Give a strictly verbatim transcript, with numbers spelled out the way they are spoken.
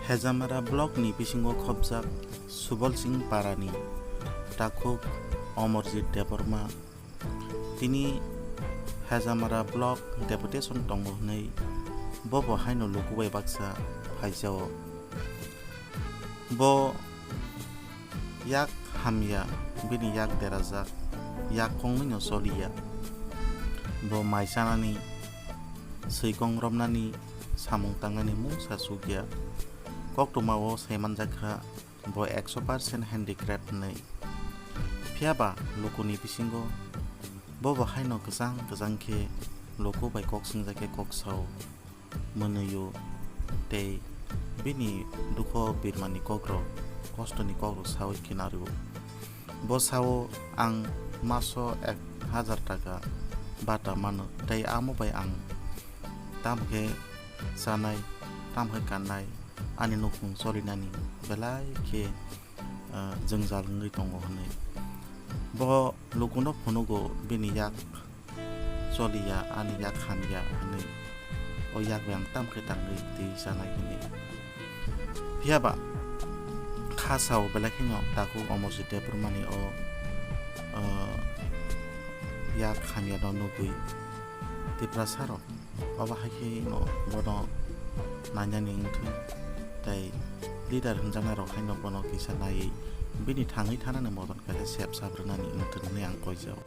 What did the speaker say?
Hejamara block ni bisingo khobjak Subol Singh Para ni takhuk Omorjit Debbarma. Tini Hejamara block deputation tongo hwnwi bo bo haino luku bai baksa phaijao. Bo yak hamya, bini yak derajak, yak kongwi no choliya. Bo mai chanani, swikong romnani, samung tangnani mungsa sukya. Koktwmao saimanjakha bo ekso percent handicraft hwnwi. Phiyaba lukuni bisingo bo bo haino kwchang kwchang khe luku bai kok swngjak khe kok sao, mwnwio tei bini dukho birmani kokrok, kostoni kokrok saui khinario. Bo sao, "Ang maso ek hajar taka bata mano, tei amo bai ang tamo khe chanai, tamo khe kannai, ani nukhung cholinani belai khe, ah, jwngjal wngwi tongo," hwnwi. Bo lukuno phunugo bini yak choliya, ani yak hamya hwnwi, o yak bai ang tamo khe tangwi twi chanai hwnwi. Phiyaba kha sao belai kheno takhuk Omorjit Debbarmani o, o, yak hamyano nugwi Tiprasarok obo hai khe no bono nainani wngthung tei leader hwnjaknairok haino bono kisa naiwi bini thangwi thanani modon kaisa sep sabrwnani wngthung hwnwi ang koijao.